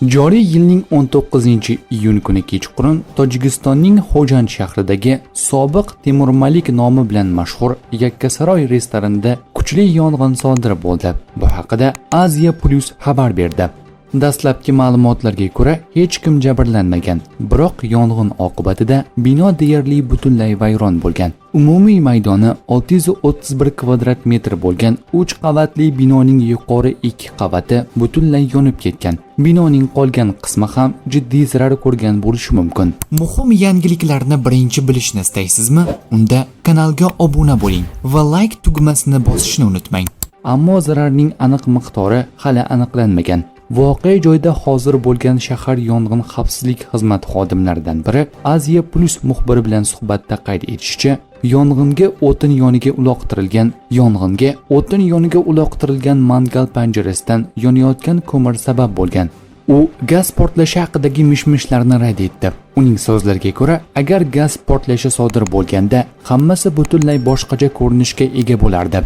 Joriy yilning 19-iyun kuni kechqurun Tojikistonning Xo'jand shahridagi sobiq Temur Malik nomi bilan mashhur Yakkasaroy restoranida kuchli yong'in sodir bo'ldi. Bu haqida Aziya Plus xabar berdi. Dastlabki ma'lumotlarga ko'ra, hech kim jabrlanmagan, biroq yong'in oqibatida bino deyarli butunlay vayron bo'lgan. Umumiy maydoni 631 kvadrat metr bo'lgan 3 qavatli binoning yuqori 2 qavati butunlay yonib ketgan. Binoning qolgan qismi ham jiddiy zarar ko'rgan bo'lishi mumkin. Muhim yangiliklarni birinchi bilishni istaysizmi? Unda kanalga obuna bo'ling va like tugmasini bosishni unutmang. Ammo zararning aniq miqdori hali aniqlanmagan. Voqea joyida hozir bo'lgan shahar yong'in xavfsizlik xizmati xodimlaridan biri Aziya Plus muxbiri bilan suhbatda qayd etishicha, yong'inga o'tin yoniga uloqtirilgan mangal panjarasidan yonayotgan ko'mir sabab bo'lgan. U gaz portlashi haqidagi mish-mishlarni rad etdi. Uning so'zlariga ko'ra, agar gaz portlashi sodir bo'lganda, hammasi butunlay boshqacha ko'rinishga ega bo'lardi.